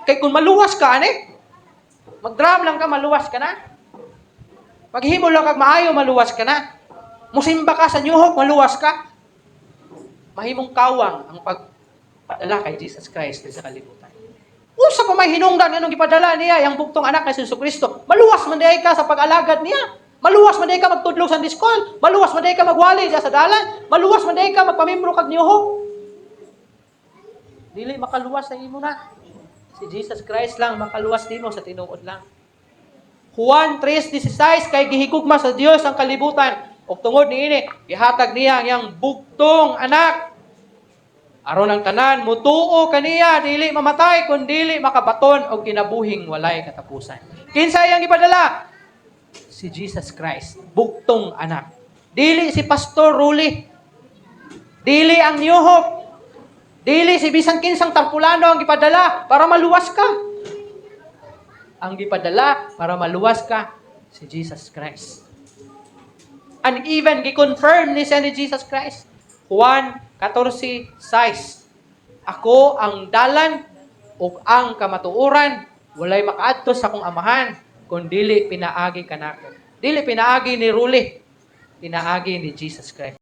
Kay kung maluwas ka, ani, mag-drum lang ka, maluwas ka na. Maghimo lang kag maayo, maluwas ka na. Musimba ka sa New Hope, maluwas ka. Mahimong kawang ang pagpadala kay Jesus Christ sa kalibutan. Unsa pa may hinungdan nganong gipadala niya yang bugtong anak kay Jesu Kristo? Maluwas man diay ka sa pag-alagad niya. Maluwas man diay ka magtudlog sa school. Maluwas man diay ka magwali diya sa dalan. Maluwas man diay ka magpamembro kag New Hope. Dili makaluwas sa imo na. Si Jesus Christ lang makaluwas nimo sa tinuod lang. Juan 3:16, kay gihigugma sa Dios ang kalibutan ug tungod niini gihatag niya ang iyang bugtong anak aron ang tanan mutuo kaniya dili mamatay kun dili makabaton og kinabuhing walay katapusan. Kinsa iyang gipadala? Si Jesus Christ, bugtong anak. Dili si Pastor Ruli. Dili ang New Hope. Dili si bisan kinsang tarpulano ang gipadala para maluwas ka. Ang gipadala para maluwas ka, si Jesus Christ. And even gi-confirm ni siya ni Jesus Christ. Juan 14:6. Ako ang dalan ug ang kamatuoran, walay makaadto sa akong Amahan kun dili pinaagi kanako. Dili pinaagi ni Ruli, pinaagi ni Jesus Christ.